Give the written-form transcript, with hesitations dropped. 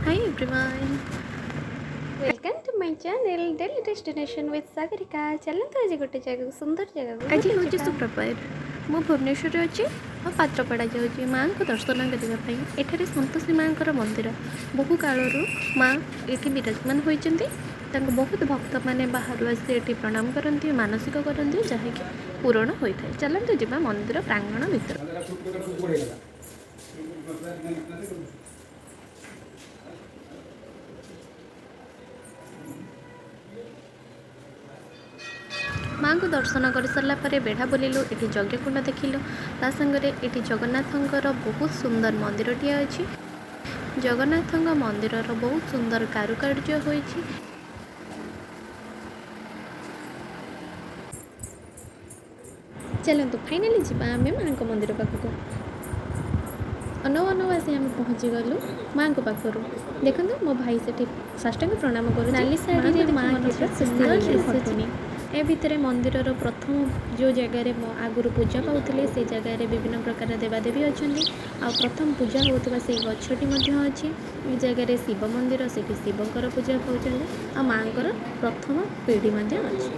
Hi everyone, welcome to my channel Daily Destination with Sagarika. ଚାଲନ୍ତୁ, ଆଜି ଗୋଟେ ଜାଗାକୁ, ସୁନ୍ଦର ଜାଗାକୁ ଆଜି ବୁଲି ହେଉଛି ଯିବା। ଶୁକ୍ରବାର। ମୁଁ ଭୁବନେଶ୍ୱରରେ ଅଛି ଆଉ ପାତ୍ରପଡ଼ା ଯାଉଛି ମାଆଙ୍କୁ ଦର୍ଶନ କରିବା ପାଇଁ। ଏଠାରେ ସନ୍ତୋଷୀ ମାଆଙ୍କର ମନ୍ଦିର। ବହୁ କାଳରୁ ମା ଏଠି ବିରାଜମାନ ହୋଇଛନ୍ତି। ତାଙ୍କୁ ବହୁତ ଭକ୍ତମାନେ ବାହାରୁ ଆସି ଏଠି ପ୍ରଣାମ କରନ୍ତି, ମାନସିକ କରନ୍ତି, ଯାହାକି ପୂରଣ ହୋଇଥାଏ। ଚାଲନ୍ତୁ ଯିବା ମନ୍ଦିର ପ୍ରାଙ୍ଗଣ ଭିତର। ମାଆଙ୍କୁ ଦର୍ଶନ କରିସାରିଲା ପରେ ବେଢ଼ା ବୁଲିଲୁ। ଏଠି ଯଜ୍ଞକୁଣ୍ଡ ଦେଖିଲୁ। ତା ସାଙ୍ଗରେ ଏଠି ଜଗନ୍ନାଥଙ୍କର ବହୁତ ସୁନ୍ଦର ମନ୍ଦିରଟିଏ ଅଛି। ଜଗନ୍ନାଥଙ୍କ ମନ୍ଦିରର ବହୁତ ସୁନ୍ଦର କାରୁକାର୍ଯ୍ୟ ହୋଇଛି। ଚାଲନ୍ତୁ, ଫାଇନାଲି ଯିବା ଆମେ ମାଆଙ୍କ ମନ୍ଦିର ପାଖକୁ। ଅନଉ ଅନଉ ଆସି ଆମେ ପହଞ୍ଚିଗଲୁ ମାଆଙ୍କ ପାଖରୁ। ଦେଖନ୍ତୁ, ମୋ ଭାଇ ସେଠି ସାଷ୍ଟାଙ୍ଗ ପ୍ରଣାମ କରୁଛି। ନାଲି ମାଆଙ୍କୁ ଶାଢ଼ୀରେ ଦେଖି ମା ମନ କେତେ ପୁରା ସୁନ୍ଦର ସୁନ୍ଦର ଦିଶୁଛି। ଦିଶୁଛି। ଏ ଭିତରେ ମନ୍ଦିରର ପ୍ରଥମ ଯେଉଁ ଜାଗାରେ ମୋ ଆଗରୁ ପୂଜା ପାଉଥିଲେ, ସେ ଜାଗାରେ ବିଭିନ୍ନ ପ୍ରକାର ଦେବାଦେବୀ ଅଛନ୍ତି ଆଉ ପ୍ରଥମ ପୂଜା ହେଉଥିବା ସେଇ ଗଛଟି ମଧ୍ୟ ଅଛି। ଏ ଜାଗାରେ ଶିବ ମନ୍ଦିର, ସେଠି ଶିବଙ୍କର ପୂଜା ପାଉଛନ୍ତି ଆଉ ମାଆଙ୍କର ପ୍ରଥମ ପିଢ଼ି ମଧ୍ୟ ଅଛି।